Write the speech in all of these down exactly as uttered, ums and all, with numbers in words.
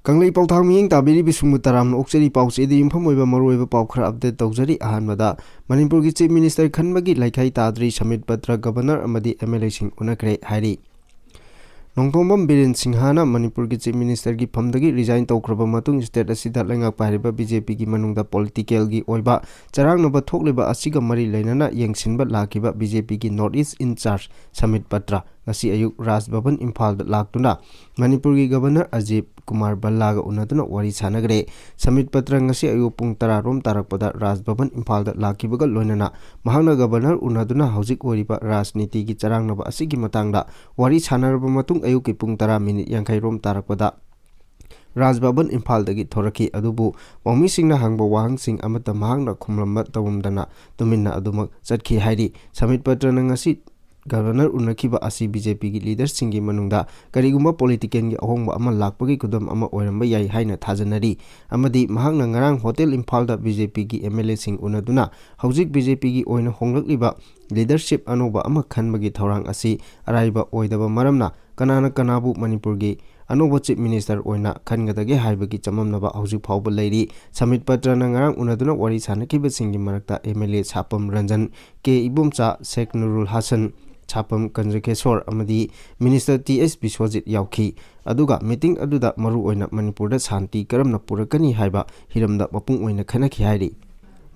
ꯀꯪꯂꯩ ꯄꯥꯎꯊꯥꯡ ꯃꯤꯠꯌꯦꯡ ꯇꯥꯕꯤꯔꯤꯕꯁꯤꯡꯕꯨ ꯇꯔꯥꯝꯅ ꯑꯣꯛꯆꯔꯤ꯫ ꯄꯥꯎꯆꯦꯗ ꯌꯨꯝꯐꯝ ꯑꯣꯏꯕ ꯃꯔꯨꯑꯣꯏꯕ ꯄꯥꯎ ꯈꯔ update ꯇꯧꯖꯔꯤ꯫ ꯑꯍꯥꯟꯕꯗ, ꯃꯅꯤꯄꯨꯔꯒꯤ Chief Minister ꯈꯟꯕꯒꯤ ꯂꯩꯈꯥꯏ ꯇꯥꯗ꯭ꯔꯤ꯫ ꯁꯃꯤꯠ ꯄꯇ꯭ꯔ Governor ꯑꯃꯗꯤ MLA ꯁꯤꯡ ꯎꯅꯈ꯭ꯔꯦ ꯍꯥꯏꯔꯤ꯫ ꯅꯣꯡꯊꯣꯝꯕꯝ ꯕꯤꯔꯦꯟ ꯁꯤꯡꯍꯅ ꯃꯅꯤꯄꯨꯔꯒꯤ Chief Minister ꯒꯤ ꯐꯝꯗꯒꯤ resign ꯇꯧꯈ꯭ꯔꯕ ꯃꯇꯨꯡ state ꯑꯁꯤꯗ ꯂꯩꯉꯥꯛ ꯄꯥꯏꯔꯤꯕ BJP ꯒꯤ ꯃꯅꯨꯡꯗ political ꯒꯤ ꯑꯣꯏꯕ ꯆꯔꯥꯡꯅꯕ ꯊꯣꯛꯂꯤꯕ ꯑꯁꯤꯒ ꯃꯔꯤ ꯂꯩꯅꯅ ꯌꯦꯡꯁꯤꯟꯕ ꯂꯥꯛꯈꯤꯕ BJP ꯒꯤ North East in charge Samit Patra ꯉꯁꯤ ꯑꯌꯨꯛ ꯔꯥꯖ ꯚꯕꯟ ꯏꯝꯐꯥꯜꯗ ꯂꯥꯛꯇꯨꯅ ꯃꯅꯤꯄꯨꯔꯒꯤ Governor ꯑꯖꯤꯠ ꯀꯨꯃꯥꯔ ꯚꯜꯂꯥꯒ ꯎꯅꯗꯨꯅ ꯋꯥꯔꯤ ꯁꯥꯟꯅꯈ꯭ꯔꯦ꯫ ꯁꯃꯤꯠ ꯄꯇ꯭ꯔ ꯉꯁꯤ ꯑꯌꯨꯛ ꯄꯨꯡ ꯇꯔꯥ ꯔꯣꯝ ꯇꯥꯔꯛꯄꯗ ꯔꯥꯖ ꯚꯕꯟ ꯏꯝꯐꯥꯜꯗ ꯂꯥꯛꯈꯤꯕꯒ ꯂꯣꯏꯅꯅ ꯃꯍꯥꯛꯅ Governor ꯎꯅꯗꯨꯅ ꯍꯧꯖꯤꯛ ꯑꯣꯏꯔꯤꯕ ꯔꯥꯖꯅꯤꯇꯤꯒꯤ ꯆꯔꯥꯡꯅꯕ ꯑꯁꯤꯒꯤ ꯃꯇꯥꯡꯗ ꯋꯥꯔꯤ ꯁꯥꯟꯅꯔꯕ ꯃꯇꯨꯡ ꯑꯌꯨꯛꯀꯤ ꯄꯨꯡ ꯇꯔꯥ ꯃꯤꯅꯤꯠ ꯌꯥꯡꯈꯩ ꯔꯣꯝ ꯇꯥꯔꯛꯄꯗ ꯔꯥꯖ ꯚꯕꯟ ꯏꯝꯐꯥꯜꯗꯒꯤ ꯊꯣꯔꯛꯈꯤ꯫ ꯑꯗꯨꯕꯨ ꯄꯥꯎꯃꯤꯁꯤꯡꯅ ꯍꯪꯕ ꯋꯥꯍꯪꯁꯤꯡ ꯑꯃꯠꯇ ꯃꯍꯥꯛꯅ ꯈꯨꯝꯂꯝꯕ ꯇꯧꯔꯝꯗꯅ ꯇꯨꯃꯤꯟꯅ ꯑꯗꯨꯃꯛ ꯆꯠꯈꯤ ꯍꯥꯏꯔꯤ꯫ ꯁꯃꯤꯠ ꯄꯇ꯭ꯔꯅ ꯉꯁꯤ Governor ꯎꯅꯈꯤꯕ ꯑꯁꯤ BJP ꯒꯤ leader ꯁꯤꯡꯒꯤ ꯃꯅꯨꯡꯗ ꯀꯔꯤꯒꯨꯝꯕ political ꯒꯤ ꯑꯍꯣꯡꯕ ꯑꯃ ꯂꯥꯛꯄꯒꯤ ꯈꯨꯗꯝ ꯑꯃ ꯑꯣꯏꯔꯝꯕ ꯌꯥꯏ ꯍꯥꯏꯅ ꯊꯥꯖꯅꯔꯤ꯫ ꯑꯃꯗꯤ ꯃꯍꯥꯛꯅ ꯉꯔꯥꯡ Hotel ꯏꯝꯐꯥꯜꯗ BJP ꯒꯤ MLA ꯁꯤꯡ ꯎꯅꯗꯨꯅ ꯍꯧꯖꯤꯛ BJP ꯒꯤ ꯑꯣꯏꯅ ꯍꯣꯡꯂꯛꯂꯤꯕ leadership ꯑꯅꯧꯕ ꯑꯃ ꯈꯟꯕꯒꯤ ꯊꯧꯔꯥꯡ ꯑꯁꯤ ꯑꯔꯥꯏꯕ ꯑꯣꯏꯗꯕ ꯃꯔꯝꯅ ꯀꯅꯥꯅ ꯀꯅꯥꯕꯨ ꯃꯅꯤꯄꯨꯔꯒꯤ ꯑꯅꯧꯕ Chief Minister ꯑꯣꯏꯅ ꯈꯟꯒꯗꯒꯦ ꯍꯥꯏꯕꯒꯤ ꯆꯃꯝꯅꯕ ꯍꯧꯖꯤꯛ ꯐꯥꯎꯕ ꯂꯩꯔꯤ꯫ ꯁꯃꯤꯠ ꯄꯇ꯭ꯔꯅ ꯉꯔꯥꯡ ꯎꯅꯗꯨꯅ ꯋꯥꯔꯤ ꯁꯥꯟꯅꯈꯤꯕꯁꯤꯡꯒꯤ ꯃꯔꯛꯇ MLA ꯁꯥꯄꯝ ꯔꯟꯖꯟ, ꯀꯦ ꯏꯕꯣꯝꯆꯥ, ꯁꯦꯈ ꯅꯨꯔꯨꯜ ꯍꯥꯁꯟ, ꯁꯥꯄꯝ ꯀꯟꯖꯀꯦꯁꯣꯔ ꯑꯃꯗꯤ Minister ꯇꯤ ꯑꯦꯁ ꯕꯤꯁ꯭ꯋꯖꯤꯠ ꯌꯥꯎꯈꯤ꯫ ꯑꯗꯨꯒ meeting ꯑꯗꯨꯗ ꯃꯔꯨꯑꯣꯏꯅ ꯃꯅꯤꯄꯨꯔꯗ ꯁꯥꯟꯇꯤ ꯀꯔꯝꯅ ꯄꯨꯔꯛꯀꯅꯤ ꯍꯥꯏꯕ ꯍꯤꯔꯝꯗ ꯃꯄꯨꯡ ꯑꯣꯏꯅ ꯈꯟꯅꯈꯤ ꯍꯥꯏꯔꯤ꯫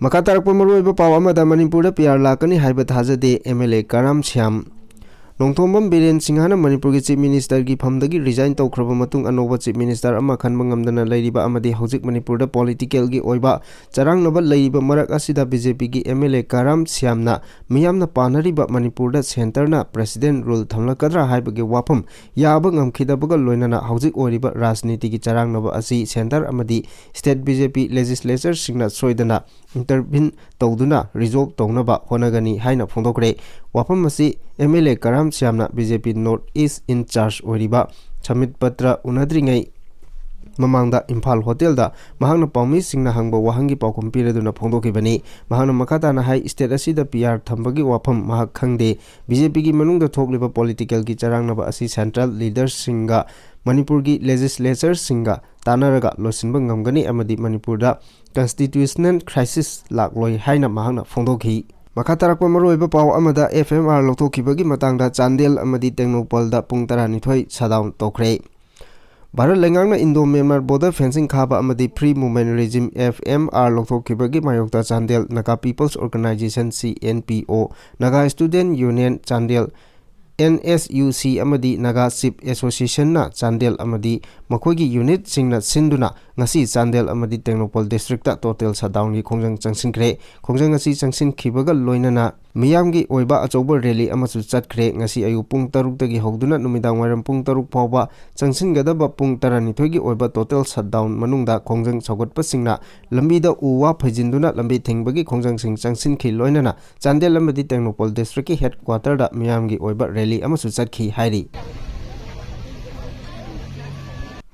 ꯃꯈꯥ ꯇꯥꯔꯛꯄ ꯃꯔꯨꯑꯣꯏꯕ ꯄꯥꯎ ꯑꯃꯗ, ꯃꯅꯤꯄꯨꯔꯗ PR ꯂꯥꯛꯀꯅꯤ ꯍꯥꯏꯕ ꯊꯥꯖꯗꯦ, MLA ꯀꯔꯥꯝ ꯁ꯭ꯌꯥꯝ꯫ ꯅꯣꯡꯊꯣꯝꯕꯝ ꯕꯤꯔꯦꯟ ꯁꯤꯡꯍꯅ ꯃꯅꯤꯄꯨꯔꯒꯤ Chief Minister ꯒꯤ ꯐꯝꯗꯒꯤ resign ꯇꯧꯈ꯭ꯔꯕ ꯃꯇꯨꯡ ꯑꯅꯧꯕ Chief Minister ꯑꯃ ꯈꯟꯕ ꯉꯝꯗꯅ ꯂꯩꯔꯤꯕ ꯑꯃꯗꯤ ꯍꯧꯖꯤꯛ ꯃꯅꯤꯄꯨꯔꯗ political ꯒꯤ ꯑꯣꯏꯕ ꯆꯔꯥꯡꯅꯕ ꯂꯩꯔꯤꯕ ꯃꯔꯛ ꯑꯁꯤꯗ BJP ꯒꯤ MLA ꯀꯔꯥꯝ ꯁ꯭ꯌꯥꯝꯅ ꯃꯤꯌꯥꯝꯅ ꯄꯥꯅꯔꯤꯕ ꯃꯅꯤꯄꯨꯔꯗ centre ꯅ President rule ꯊꯝꯂꯛꯀꯗ꯭ꯔꯥ ꯍꯥꯏꯕꯒꯤ ꯋꯥꯐꯝ ꯌꯥꯕ ꯉꯝꯈꯤꯗꯕꯒ ꯂꯣꯏꯅꯅ ꯍꯧꯖꯤꯛ ꯑꯣꯏꯔꯤꯕ ꯔꯥꯖꯅꯤꯇꯤꯒꯤ ꯆꯔꯥꯡꯅꯕ ꯑꯁꯤ centre ꯑꯃꯗꯤ state BJP legislature ꯁꯤꯡꯅ ꯁꯣꯏꯗꯅ intervene ꯇꯧꯗꯨꯅ resolve ꯇꯧꯅꯕ ꯍꯣꯠꯅꯒꯅꯤ ꯍꯥꯏꯅ ꯐꯣꯡꯗꯣꯛꯈ꯭ꯔꯦ꯫ ꯋꯥꯐꯝ ꯑꯁꯤ MLA ꯀꯔꯥꯝ ꯁ꯭ꯌꯥꯝꯅ BJP North East in charge ꯑꯣꯏꯔꯤꯕ ꯁꯃꯤꯠ ꯄꯇ꯭ꯔ ꯎꯅꯗ꯭ꯔꯤꯉꯩ ꯃꯃꯥꯡꯗ ꯏꯝꯐꯥꯜ Hotel ꯗ ꯃꯍꯥꯛꯅ ꯄꯥꯎꯃꯤꯁꯤꯡꯅ ꯍꯪꯕ ꯋꯥꯍꯪꯒꯤ ꯄꯥꯎꯈꯨꯝ ꯄꯤꯔꯗꯨꯅ ꯐꯣꯡꯗꯣꯛꯈꯤꯕꯅꯤ꯫ ꯃꯍꯥꯛꯅ ꯃꯈꯥ ꯇꯥꯅ ꯍꯥꯏ, state ꯑꯁꯤꯗ PR ꯊꯝꯕꯒꯤ ꯋꯥꯐꯝ ꯃꯍꯥꯛ ꯈꯪꯗꯦ꯫ BJP ꯒꯤ ꯃꯅꯨꯡꯗ ꯊꯣꯛꯂꯤꯕ political ꯒꯤ ꯆꯔꯥꯡꯅꯕ ꯑꯁꯤ central leader ꯁꯤꯡꯒ ꯃꯅꯤꯄꯨꯔꯒꯤ legislature ꯁꯤꯡꯒ ꯇꯥꯟꯅꯔꯒ ꯂꯣꯏꯁꯤꯟꯕ ꯉꯝꯒꯅꯤ ꯑꯃꯗꯤ ꯃꯅꯤꯄꯨꯔꯗ constitutional crisis ꯂꯥꯛꯂꯣꯏ ꯍꯥꯏꯅ ꯃꯍꯥꯛꯅ ꯐꯣꯡꯗꯣꯛꯈꯤ꯫ ꯃꯈꯥ ꯇꯥꯔꯛꯄ ꯃꯔꯨꯑꯣꯏꯕ ꯄꯥꯎ ꯑꯃꯗ, F M R ꯂꯧꯊꯣꯛꯈꯤꯕꯒꯤ ꯃꯇꯥꯡꯗ ꯆꯥꯟꯗꯦꯜ ꯑꯃꯗꯤ ꯇꯦꯡꯅꯧꯄꯜꯗ ꯄꯨꯡ ꯇꯔꯥꯅꯤꯊꯣꯏ shutdown ꯇꯧꯈ꯭ꯔꯦ꯫ ꯚꯥꯔꯠ ꯂꯩꯉꯥꯛꯅ Indo Myanmar border fencing ꯈꯥꯕ ꯑꯃꯗꯤ Free Movement Regime, F M R ꯂꯧꯊꯣꯛꯈꯤꯕꯒꯤ ꯃꯥꯌꯣꯛꯇ Chandel Naga People's Organization, C N P O, Naga Student Union Chandel, N S U C, ꯑꯃꯗꯤ Naga Chief Association ꯅ ꯆꯥꯟꯗꯦꯜ ꯑꯃꯗꯤ ꯃꯈꯣꯏꯒꯤ unit ꯁꯤꯡꯅ ꯁꯤꯟꯗꯨꯅ ꯉꯁꯤ ꯆꯥꯟꯗꯦꯜ ꯑꯃꯗꯤ ꯇꯦꯡꯅꯧꯄꯜ district ꯇ total shutdown ꯒꯤ ꯈꯣꯡꯖꯪ ꯆꯪꯁꯤꯟꯈ꯭ꯔꯦ꯫ ꯈꯣꯡꯖꯪ ꯑꯁꯤ ꯆꯪꯁꯤꯟꯈꯤꯕꯒ ꯂꯣꯏꯅꯅ ꯃꯤꯌꯥꯝꯒꯤ ꯑꯣꯏꯕ ꯑꯆꯧꯕ rally ꯑꯃꯁꯨ ꯆꯠꯈ꯭ꯔꯦ꯫ ꯉꯁꯤ ꯑꯌꯨꯛ ꯄꯨꯡ ꯇꯔꯨꯛꯇꯒꯤ ꯍꯧꯗꯨꯅ ꯅꯨꯃꯤꯗꯥꯡ ꯋꯥꯏꯔꯝ ꯄꯨꯡ ꯇꯔꯨꯛ ꯐꯥꯎꯕ ꯆꯪꯁꯤꯟꯒꯗꯕ ꯄꯨꯡ ꯇꯔꯥꯅꯤꯊꯣꯏꯒꯤ ꯑꯣꯏꯕ total shutdown ꯃꯅꯨꯡꯗ ꯈꯣꯡꯖꯪ ꯁꯧꯒꯠꯄꯁꯤꯡꯅ ꯂꯝꯕꯤꯗ ꯎ ꯋꯥ ꯐꯩꯖꯤꯟꯗꯨꯅ ꯂꯝꯕꯤ ꯊꯤꯡꯕꯒꯤ ꯈꯣꯡꯖꯪꯁꯤꯡ ꯆꯪꯁꯤꯟꯈꯤ꯫ ꯂꯣꯏꯅꯅ ꯆꯥꯟꯗꯦꯜ ꯑꯃꯗꯤ ꯇꯦꯡꯅꯧꯄꯜ district ꯀꯤ headquarter ꯗ ꯃꯤꯌꯥꯝꯒꯤ ꯑꯣꯏꯕ rally ꯑꯃꯁꯨ ꯆꯠꯈꯤ ꯍꯥꯏꯔꯤ꯫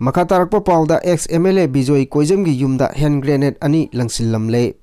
ꯃꯈꯥ ꯇꯥꯔꯛꯄ ꯄꯥꯎꯗ, ex M L A Bijoy ꯀꯣꯏꯖꯝꯒꯤ ꯌꯨꯝꯗ hand grenade ꯑꯅꯤ ꯂꯪꯁꯤꯜꯂꯝꯂꯦ꯫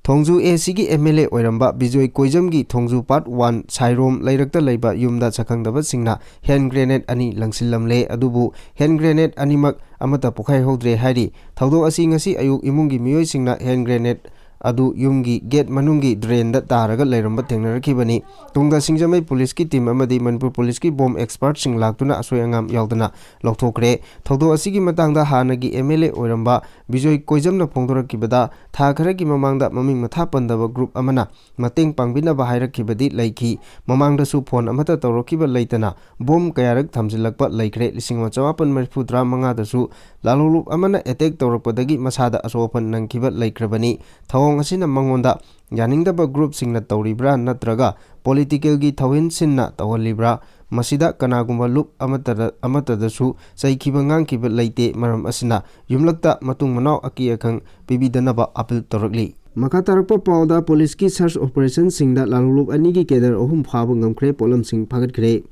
ꯊꯣꯡꯖꯨ A C ꯒꯤ M L A ꯑꯣꯏꯔꯝꯕ ꯕꯤꯖꯣꯏ ꯀꯣꯏꯖꯝꯒꯤ ꯊꯣꯡꯖꯨ Part One ꯁꯥꯏꯔꯣꯝ ꯂꯩꯔꯛꯇ ꯂꯩꯕ ꯌꯨꯝꯗ ꯁꯛꯈꯪꯗꯕꯁꯤꯡꯅ hand grenade ꯑꯅꯤ ꯂꯪꯁꯤꯜꯂꯝꯂꯦ꯫ ꯑꯗꯨꯕꯨ hand grenade ꯑꯅꯤꯃꯛ ꯑꯃꯠꯇ ꯄꯣꯈꯥꯏꯍꯧꯗ꯭ꯔꯦ ꯍꯥꯏꯔꯤ꯫ ꯊꯧꯗꯣꯛ ꯑꯁꯤ ꯉꯁꯤ ꯑꯌꯨꯛ ꯏꯃꯨꯡꯒꯤ ꯃꯤꯑꯣꯏꯁꯤꯡꯅ hand grenade ꯑꯗꯨ ꯌꯨꯝꯒꯤ gate ꯃꯅꯨꯡꯒꯤ drain ꯗ ꯇꯥꯔꯒ ꯂꯩꯔꯝꯕ ꯊꯦꯡꯅꯔꯛꯈꯤꯕꯅꯤ꯫ ꯇꯨꯡꯗ ꯁꯤꯡꯖꯃꯩ ꯄꯨꯂꯤꯁꯀꯤ team ꯑꯃꯗꯤ ꯃꯅꯤꯄꯨꯔ ꯄꯨꯂꯤꯁꯀꯤ bomb expert ꯁꯤꯡ ꯂꯥꯛꯇꯨꯅ ꯑꯁꯣꯏ ꯑꯉꯥꯝ ꯌꯥꯎꯗꯅ ꯂꯧꯊꯣꯛꯈ꯭ꯔꯦ꯫ ꯊꯧꯗꯣꯛ ꯑꯁꯤꯒꯤ ꯃꯇꯥꯡꯗ ꯍꯥꯟꯅꯒꯤ M L A ꯑꯣꯏꯔꯝꯕ ꯕꯤꯖꯣꯏ ꯀꯣꯏꯖꯝꯅ ꯐꯣꯡꯗꯣꯔꯛꯈꯤꯕꯗ, ꯊꯥ ꯈꯔꯒꯤ ꯃꯃꯥꯡꯗ ꯃꯃꯤꯡ ꯃꯊꯥ ꯄꯟꯗꯕ group ꯑꯃꯅ ꯃꯇꯦꯡ ꯄꯥꯡꯕꯤꯅꯕ ꯍꯥꯏꯔꯛꯈꯤꯕꯗꯤ ꯂꯩꯈꯤ꯫ ꯃꯃꯥꯡꯗꯁꯨ phone ꯑꯃꯠꯇ ꯇꯧꯔꯛꯈꯤꯕ ꯂꯩꯇꯅ bomb ꯀꯌꯥꯔꯛ ꯊꯝꯖꯤꯜꯂꯛꯄ ꯂꯩꯈ꯭ꯔꯦ꯫ ꯂꯤꯁꯤꯡ ꯑꯃ ꯆꯃꯥꯄꯟ ꯃꯔꯤꯐꯨ ꯇꯔꯥ ꯃꯉꯥꯗꯁꯨ ꯂꯥꯂꯣꯡꯂꯨꯞ ꯑꯃꯅ attack ꯇꯧꯔꯛꯄꯗꯒꯤ ꯃꯁꯥꯗ ꯑꯁꯣꯛ ꯑꯄꯟ ꯅꯪꯈꯤꯕ ꯂꯩꯈ꯭ꯔꯕꯅꯤ꯫ ꯊꯧꯑꯣꯡ ꯑꯁꯤꯅ ꯃꯉꯣꯟꯗ ꯌꯥꯅꯤꯡꯗꯕ group ꯁꯤꯡꯅ ꯇꯧꯔꯤꯕ꯭ꯔꯥ ꯅꯠꯇ꯭ꯔꯒ political ꯒꯤ ꯊꯧꯍꯤꯟꯁꯤꯡꯅ ꯇꯧꯍꯜꯂꯤꯕ꯭ꯔꯥ? ꯃꯁꯤꯗ ꯀꯅꯥꯒꯨꯝꯕ ꯂꯨꯞ ꯑꯃꯠꯇꯗ, ꯑꯃꯠꯇꯗꯁꯨ ꯆꯩꯈꯤꯕ ꯉꯥꯡꯈꯤꯕ ꯂꯩꯇꯦ꯫ ꯃꯔꯝ ꯑꯁꯤꯅ ꯌꯨꯝꯂꯛꯇ ꯃꯇꯨꯡ ꯃꯅꯥꯎ ꯑꯀꯤ ꯑꯈꯪ ꯄꯤꯕꯤꯗꯅꯕ appeal ꯇꯧꯔꯛꯂꯤ꯫ ꯃꯈꯥ ꯇꯥꯔꯛꯄ ꯄꯥꯎꯗ, ꯄꯨꯂꯤꯁꯀꯤ search operation ꯁꯤꯡꯗ ꯂꯥꯂꯣꯡꯂꯨꯞ ꯑꯅꯤꯒꯤ cadre ꯑꯍꯨꯝ ꯐꯥꯕ ꯉꯝꯈ꯭ꯔꯦ, ꯄꯣꯠꯂꯝꯁꯤꯡ ꯐꯥꯒꯠꯈ꯭ꯔꯦ꯫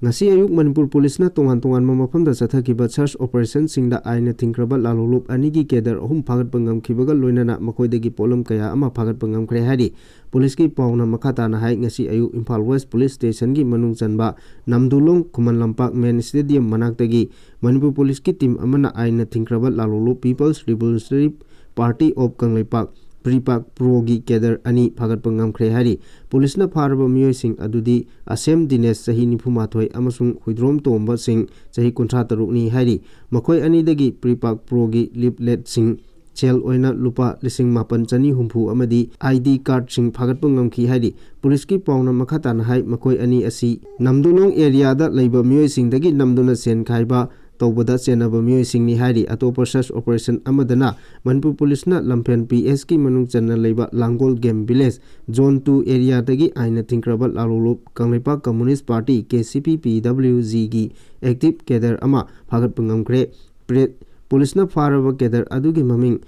ꯉꯁꯤ ꯑꯌꯨꯛ ꯃꯅꯤꯄꯨꯔ ꯄꯨꯂꯤꯁꯅ ꯇꯣꯉꯥꯟ ꯇꯣꯉꯥꯟꯕ ꯃꯐꯝꯗ ꯆꯠꯊꯈꯤꯕ search operationꯁꯤꯡꯗ ꯑꯥꯏꯟꯅ ꯊꯤꯡꯈ꯭ꯔꯕ ꯂꯥꯂꯣꯡꯂꯨꯞ ꯑꯅꯤꯒꯤ cadre ꯑꯍꯨꯝ ꯐꯥꯒꯠꯄ ꯉꯝꯈꯤꯕꯒ ꯂꯣꯏꯅꯅ ꯃꯈꯣꯏꯗꯒꯤ ꯄꯣꯠꯂꯝ ꯀꯌꯥ ꯑꯃ ꯐꯥꯒꯠꯄ ꯉꯝꯈ꯭ꯔꯦ ꯍꯥꯏꯔꯤ꯫ ꯄꯨꯂꯤꯁꯀꯤ ꯄꯥꯎꯅ ꯃꯈꯥ ꯇꯥꯅ ꯍꯥꯏ, ꯉꯁꯤ ꯑꯌꯨꯛ ꯏꯝꯐꯥꯜ West Police Stationꯒꯤ ꯃꯅꯨꯡ ꯆꯟꯕ ꯅꯝꯗꯨꯂꯣꯡ ꯈꯨꯃꯟ ꯂꯝꯄꯥꯛ main stadium ꯃꯅꯥꯛꯇꯒꯤ ꯃꯅꯤꯄꯨꯔ ꯄꯨꯂꯤꯁꯀꯤ team ꯑꯃꯅ ꯑꯥꯏꯟꯅ ꯊꯤꯡꯈ꯭ꯔꯕ ꯂꯥꯂꯣꯡꯂꯨꯞ People's Revolutionary Party of Kangleipak, PREPAK Proꯒꯤ cadre ꯑꯅꯤ ꯐꯥꯒꯠꯄ ꯉꯝꯈ꯭ꯔꯦ ꯍꯥꯏꯔꯤ꯫ ꯄꯨꯂꯤꯁꯅ ꯐꯥꯔꯕ ꯃꯤꯑꯣꯏꯁꯤꯡ ꯑꯗꯨꯗꯤ ꯑꯁꯦꯝ ꯗꯤꯅꯦꯁ, ꯆꯍꯤ ꯅꯤꯐꯨꯃꯥꯊꯣꯏ, ꯑꯃꯁꯨꯡ ꯍꯨꯏꯗ꯭ꯔꯣꯝ ꯇꯣꯝꯕ ꯁꯤꯡ, ꯆꯍꯤ ꯀꯨꯟꯊ꯭ꯔꯥ ꯇꯔꯨꯛꯅꯤ ꯍꯥꯏꯔꯤ꯫ ꯃꯈꯣꯏ ꯑꯅꯤꯗꯒꯤ PREPAK Proꯒꯤ leafletꯁꯤꯡ, ꯁꯦꯜ ꯑꯣꯏꯅ ꯂꯨꯄꯥ ꯂꯤꯁꯤꯡ ꯃꯥꯄꯟ ꯆꯅꯤ ꯍꯨꯝꯐꯨ ꯑꯃꯗꯤ ID cardꯁꯤꯡ ꯐꯥꯒꯠꯄ ꯉꯝꯈꯤ ꯍꯥꯏꯔꯤ꯫ ꯄꯨꯂꯤꯁꯀꯤ ꯄꯥꯎꯅ ꯃꯈꯥ ꯇꯥꯅ ꯍꯥꯏ, ꯃꯈꯣꯏ ꯑꯅꯤ ꯑꯁꯤ ꯅꯝꯗꯨꯂꯣꯡ areaꯗ ꯂꯩꯕ ꯃꯤꯑꯣꯏꯁꯤꯡꯗꯒꯤ ꯅꯝꯗꯨꯅ ꯁꯦꯟ ꯈꯥꯏꯕ ꯇꯧꯕꯗ ꯆꯦꯟꯅꯕ ꯃꯤꯑꯣꯏꯁꯤꯡꯅꯤ ꯍꯥꯏꯔꯤ꯫ ꯑꯇꯣꯞꯄ search operation ꯑꯃꯗꯅ ꯃꯅꯤꯄꯨꯔ ꯄꯨꯂꯤꯁꯅ ꯂꯝꯐꯦꯜ PSꯀꯤ ꯃꯅꯨꯡ ꯆꯟꯅ ꯂꯩꯕ ꯂꯥꯡꯒꯣꯜ Game Village Zone two areaꯗꯒꯤ ꯑꯥꯏꯟꯅ ꯊꯤꯡꯈ꯭ꯔꯕ ꯂꯥꯂꯣꯡꯂꯨꯞ Kangleipak Communist Party, KCP PWGꯒꯤ active cadre ꯑꯃ ꯐꯥꯒꯠꯄ ꯉꯝꯈ꯭ꯔꯦ꯫ ꯄ꯭ꯔꯦ-, ꯄꯨꯂꯤꯁꯅ ꯐꯥꯔꯕ cadre ꯑꯗꯨꯒꯤ ꯃꯃꯤꯡ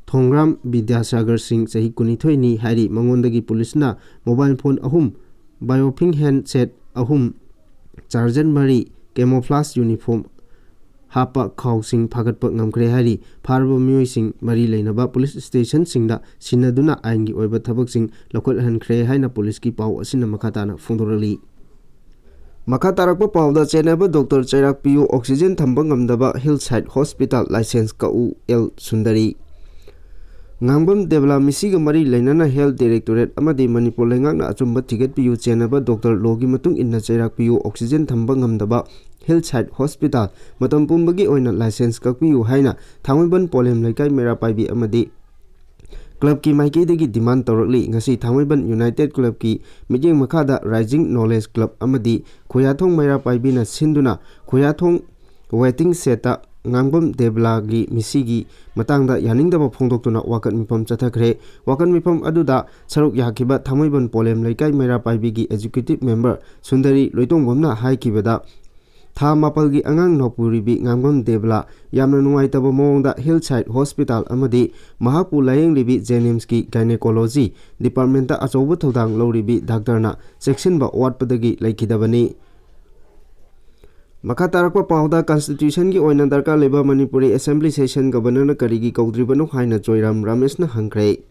ꯊꯣꯡꯒ꯭ꯔꯥꯝ ꯕꯤꯗ꯭ꯌꯥꯁꯥꯒꯔ ꯁꯤꯡ, ꯆꯍꯤ ꯀꯨꯟꯅꯤꯊꯣꯏꯅꯤ ꯍꯥꯏꯔꯤ꯫ ꯃꯉꯣꯟꯗꯒꯤ ꯄꯨꯂꯤꯁꯅ mobile phone ꯑꯍꯨꯝ, Baofeng handset ꯑꯍꯨꯝ, charger ꯃꯔꯤ, camouflage uniform ꯍꯥꯞꯄ ꯈꯥꯎꯁꯤꯡ ꯐꯥꯒꯠꯄ ꯉꯝꯈ꯭ꯔꯦ ꯍꯥꯏꯔꯤ꯫ ꯐꯥꯔꯕ ꯃꯤꯑꯣꯏꯁꯤꯡ ꯃꯔꯤ ꯂꯩꯅꯕ ꯄꯨꯂꯤꯁ stationꯁꯤꯡꯗ ꯁꯤꯟꯅꯗꯨꯅ ꯑꯥꯏꯟꯒꯤ ꯑꯣꯏꯕ ꯊꯕꯛꯁꯤꯡ ꯂꯧꯈꯠꯍꯟꯈ꯭ꯔꯦ ꯍꯥꯏꯅ ꯄꯨꯂꯤꯁꯀꯤ ꯄꯥꯎ ꯑꯁꯤꯅ ꯃꯈꯥ ꯇꯥꯅ ꯐꯣꯡꯗꯣꯔꯛꯂꯤ꯫ ꯃꯈꯥ ꯇꯥꯔꯛꯄ ꯄꯥꯎꯗ, ꯆꯦꯟꯅꯕ ꯗꯣꯛꯇꯔ ꯆꯩꯔꯥꯛ ꯄꯤꯌꯨ, oxygen ꯊꯝꯕ ꯉꯝꯗꯕ Hillside Hospital licence ꯀꯛꯎ, L Sundari. ꯉꯥꯡꯕꯝ ꯗꯦꯕꯂꯥ ꯃꯤꯁꯤꯒ ꯃꯔꯤ ꯂꯩꯅꯅ Health Directorate ꯑꯃꯗꯤ ꯃꯅꯤꯄꯨꯔ ꯂꯩꯉꯥꯛꯅ ꯑꯆꯨꯝꯕ ꯊꯤꯒꯠꯄꯤꯌꯨ, ꯆꯦꯟꯅꯕ ꯗꯣꯛꯇꯔ ꯂꯣꯒꯤ ꯃꯇꯨꯡ ꯏꯟꯅ ꯆꯩꯔꯥꯛ ꯄꯤꯌꯨ, oxygen ꯊꯝꯕ ꯉꯝꯗꯕ Hillside Hospital ꯃꯇꯝ ꯄꯨꯝꯕꯒꯤ ꯑꯣꯏꯅ licence ꯀꯛꯄꯤꯌꯨ ꯍꯥꯏꯅ ꯊꯥꯡꯃꯩꯕꯟ ꯄꯣꯂꯦꯝ ꯂꯩꯀꯥꯏ ꯃꯩꯔꯥ ꯄꯥꯏꯕꯤ ꯑꯃꯗꯤ clubꯀꯤ ꯃꯥꯏꯀꯩꯗꯒꯤ demand ꯇꯧꯔꯛꯂꯤ꯫ ꯉꯁꯤ ꯊꯥꯡꯃꯩꯕꯟ United Clubꯀꯤ ꯃꯤꯠꯌꯦꯡ ꯃꯈꯥꯗ Rising Knowledge Club ꯑꯃꯗꯤ ꯈꯨꯌꯥꯊꯣꯡ ꯃꯩꯔꯥ ꯄꯥꯏꯕꯤꯅ ꯁꯤꯟꯗꯨꯅ ꯈꯨꯌꯥꯊꯣꯡ waiting shedꯇ ꯉꯥꯡꯕꯝ ꯗꯦꯕꯂꯥꯒꯤ ꯃꯤꯁꯤꯒꯤ ꯃꯇꯥꯡꯗ ꯌꯥꯅꯤꯡꯗꯕ ꯐꯣꯡꯗꯣꯛꯇꯨꯅ ꯋꯥꯀꯠ ꯃꯤꯐꯝ ꯆꯠꯊꯈ꯭ꯔꯦ꯫ ꯋꯥꯀꯠ ꯃꯤꯐꯝ ꯑꯗꯨꯗ ꯁꯔꯨꯛ ꯌꯥꯈꯤꯕ ꯊꯥꯡꯃꯩꯕꯟ ꯄꯣꯂꯦꯝ ꯂꯩꯀꯥꯏ ꯃꯩꯔꯥ ꯄꯥꯏꯕꯤꯒꯤ executive member ꯁꯨꯟꯗꯔꯤ ꯂꯣꯏꯇꯣꯡꯕꯝꯅ ꯍꯥꯏꯈꯤꯕꯗ, ꯊꯥ ꯃꯥꯄꯜꯒꯤ ꯑꯉꯥꯡ ꯅꯥꯎꯄꯨꯔꯤꯕꯤ ꯉꯥꯡꯕꯝ ꯗꯦꯕꯂꯥ ꯌꯥꯝꯅ ꯅꯨꯡꯉꯥꯏꯇꯕ ꯃꯑꯣꯡꯗ Hillside Hospital ꯑꯃꯗꯤ ꯃꯍꯥꯛꯄꯨ ꯂꯥꯌꯦꯡꯂꯤꯕꯤ JNIMSꯀꯤ gynecology departmentꯇ ꯑꯆꯧꯕ ꯊꯧꯗꯥꯡ ꯂꯧꯔꯤꯕꯤ ꯗꯥꯛꯇꯔꯅ ꯆꯦꯛꯁꯤꯟꯕ ꯋꯥꯠꯄꯗꯒꯤ ꯂꯩꯈꯤꯗꯕꯅꯤ꯫ ꯃꯈꯥ ꯇꯥꯔꯛꯄ ꯄꯥꯎꯗ, Constitutionꯒꯤ ꯑꯣꯏꯅ ꯗꯔꯀꯥꯔ ꯂꯩꯕ ꯃꯅꯤꯄꯨꯔꯤ Assembly Session Governorꯅ ꯀꯔꯤꯒꯤ ꯀꯧꯗ꯭ꯔꯤꯕꯅꯣ ꯍꯥꯏꯅ ꯖꯣꯏꯔꯥꯝ ꯔꯥꯃꯦꯁꯅ ꯍꯪꯈ꯭ꯔꯦ꯫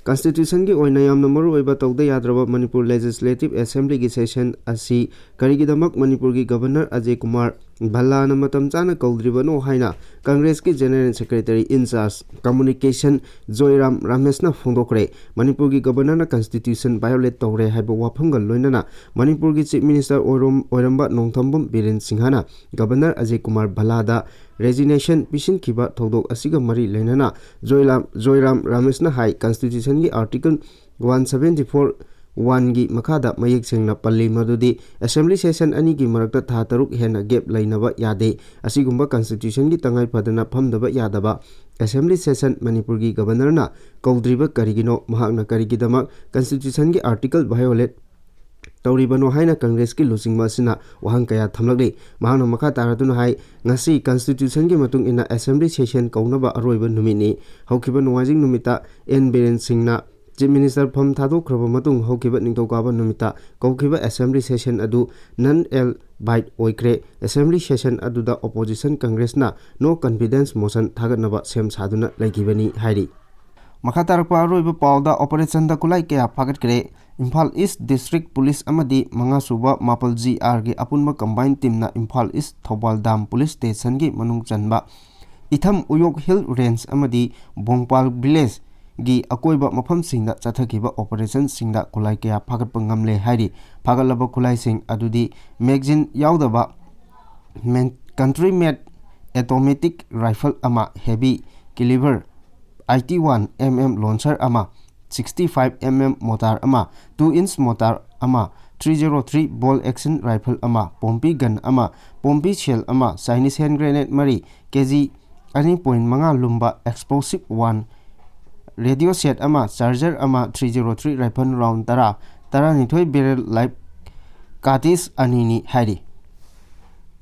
Constitutionꯒꯤ ꯑꯣꯏꯅ ꯌꯥꯝꯅ ꯃꯔꯨꯑꯣꯏꯕ ꯇꯧꯗ ꯌꯥꯗ꯭ꯔꯕ ꯃꯅꯤꯄꯨꯔ Legislative Assemblyꯒꯤ session ꯑꯁꯤ ꯀꯔꯤꯒꯤꯗꯃꯛ ꯃꯅꯤꯄꯨꯔꯒꯤ Governor ꯑꯖꯌ ꯀꯨꯃꯥꯔ ꯚꯜꯂꯥꯅ ꯃꯇꯝ ꯆꯥꯅ ꯀꯧꯗ꯭ꯔꯤꯕꯅꯣ ꯍꯥꯏꯅ Congressꯀꯤ General Secretary in charge Communication ꯖꯣꯏꯔꯥꯝ ꯔꯥꯃꯦꯁꯅ ꯐꯣꯡꯗꯣꯛꯈ꯭ꯔꯦ꯫ ꯃꯅꯤꯄꯨꯔꯒꯤ Governorꯅ Constitution violate ꯇꯧꯔꯦ ꯍꯥꯏꯕ ꯋꯥꯐꯝꯒ ꯂꯣꯏꯅꯅ ꯃꯅꯤꯄꯨꯔꯒꯤ Chief Minister ꯑꯣꯏꯔꯣꯝ-, ꯑꯣꯏꯔꯝꯕ ꯅꯣꯡꯊꯣꯝꯕꯝ ꯕꯤꯔꯦꯟ ꯁꯤꯡꯍꯅ Governor ꯑꯖꯌ ꯀꯨꯃꯥꯔ ꯚꯜꯂꯥꯗ resignation ꯄꯤꯁꯤꯟꯈꯤꯕ ꯊꯧꯗꯣꯛ ꯑꯁꯤꯒ ꯃꯔꯤ ꯂꯩꯅꯅ ꯖꯣꯏꯔꯥꯝ, ꯖꯣꯏꯔꯥꯝ ꯔꯥꯃꯦꯁꯅ ꯍꯥꯏ, Constitutionꯒꯤ Article one seventy four one ꯒꯤ ꯃꯈꯥꯗ ꯃꯌꯦꯛ ꯁꯦꯡꯅ ꯄꯜꯂꯤ ꯃꯗꯨꯗꯤ Assembly Session ꯑꯅꯤꯒꯤ ꯃꯔꯛꯇ ꯊꯥ ꯇꯔꯨꯛ ꯍꯦꯟꯅ gap ꯂꯩꯅꯕ ꯌꯥꯗꯦ꯫ ꯑꯁꯤꯒꯨꯝꯕ Constitutionꯒꯤ ꯇꯉꯥꯏ ꯐꯗꯅ ꯐꯝꯗꯕ ꯌꯥꯗꯕ Assembly Session ꯃꯅꯤꯄꯨꯔꯒꯤ Governorꯅ ꯀꯧꯗ꯭ꯔꯤꯕ ꯀꯔꯤꯒꯤꯅꯣ? ꯃꯍꯥꯛꯅ ꯀꯔꯤꯒꯤꯗꯃꯛ Constitutionꯒꯤ Article violate ꯇꯧꯔꯤꯕꯅꯣ ꯍꯥꯏꯅ Congressꯀꯤ ꯂꯨꯆꯤꯡꯕ ꯑꯁꯤꯅ ꯋꯥꯍꯪ ꯀꯌꯥ ꯊꯝꯂꯛꯂꯤ꯫ ꯃꯍꯥꯛꯅ ꯃꯈꯥ ꯇꯥꯔꯗꯨꯅ ꯍꯥꯏ, ꯉꯁꯤ Constitutionꯒꯤ ꯃꯇꯨꯡ ꯏꯟꯅ Assembly Session ꯀꯧꯅꯕ ꯑꯔꯣꯏꯕ ꯅꯨꯃꯤꯠꯅꯤ꯫ ꯍꯧꯈꯤꯕ ꯅꯣꯡꯃꯥꯏꯖꯤꯡ ꯅꯨꯃꯤꯠꯇ ꯑꯦꯟ ꯕꯤꯔꯦꯟ ꯁꯤꯡꯅ Chief Minister ꯐꯝ ꯊꯥꯗꯣꯛꯈ꯭ꯔꯕ ꯃꯇꯨꯡ ꯍꯧꯈꯤꯕ ꯅꯤꯡꯊꯧꯀꯥꯕ ꯅꯨꯃꯤꯠꯇ ꯀꯧꯈꯤꯕ Assembly Session ꯑꯗꯨ null and void ꯑꯣꯏꯈ꯭ꯔꯦ꯫ Assembly Session ꯑꯗꯨꯗ Opposition Congressꯅ No Confidence Motion ꯊꯥꯒꯠꯅꯕ ꯁꯦꯝ ꯁꯥꯗꯨꯅ ꯂꯩꯈꯤꯕꯅꯤ ꯍꯥꯏꯔꯤ꯫ ꯃꯈꯥ ꯇꯥꯔꯛꯄ ꯑꯔꯣꯏꯕ ꯄꯥꯎꯗ, Operationꯗ ꯈꯨꯠꯂꯥꯏ ꯀꯌꯥ ꯐꯥꯒꯠꯈ꯭ꯔꯦ꯫ ꯏꯝꯐꯥꯜ East District Police ꯑꯃꯗꯤ ꯃꯉꯥ ꯁꯨꯕ ꯃꯥꯄꯜ ꯖꯤ ꯑꯥꯔꯒꯤ ꯑꯄꯨꯟꯕ combined teamꯅ Imphal East Thoubal Dam Police Stationꯒꯤ ꯃꯅꯨꯡ ꯆꯟꯕ ꯏꯊꯝ ꯎꯌꯣꯛ Hill Range ꯑꯃꯗꯤ ꯕꯣꯡꯄꯥꯜ Villageꯒꯤ ꯑꯀꯣꯏꯕ ꯃꯐꯝꯁꯤꯡꯗ ꯆꯠꯊꯈꯤꯕ Operationꯁꯤꯡꯗ ꯈꯨꯠꯂꯥꯏ ꯀꯌꯥ ꯐꯥꯒꯠꯄ ꯉꯝꯂꯦ ꯍꯥꯏꯔꯤ꯫ ꯐꯥꯒꯠꯂꯕ ꯈꯨꯠꯂꯥꯏꯁꯤꯡ ꯑꯗꯨꯗꯤ magazine ꯌꯥꯎꯗꯕ men-, country made automatic rifle ꯑꯃ, heavy caliber eighty one M M launcher ꯑꯃ, sixty five M M mortar ꯑꯃ, two inch mortar ꯑꯃ, three zero three bolt action rifle ꯑꯃ, ꯄꯣꯝꯄꯤ gun ꯑꯃ, ꯄꯣꯝꯄꯤ shell ꯑꯃ, Chinese hand grenade ꯃꯔꯤ, ꯀꯦ G ꯑꯅꯤ point ꯃꯉꯥ ꯂꯨꯝꯕ explosive one, radio set ꯑꯃ, charger ꯑꯃ, three zero three rifle round ꯇꯔꯥ, ꯇꯔꯥꯅꯤꯊꯣꯏ barrel live cartridge ꯑꯅꯤꯅꯤ ꯍꯥꯏꯔꯤ꯫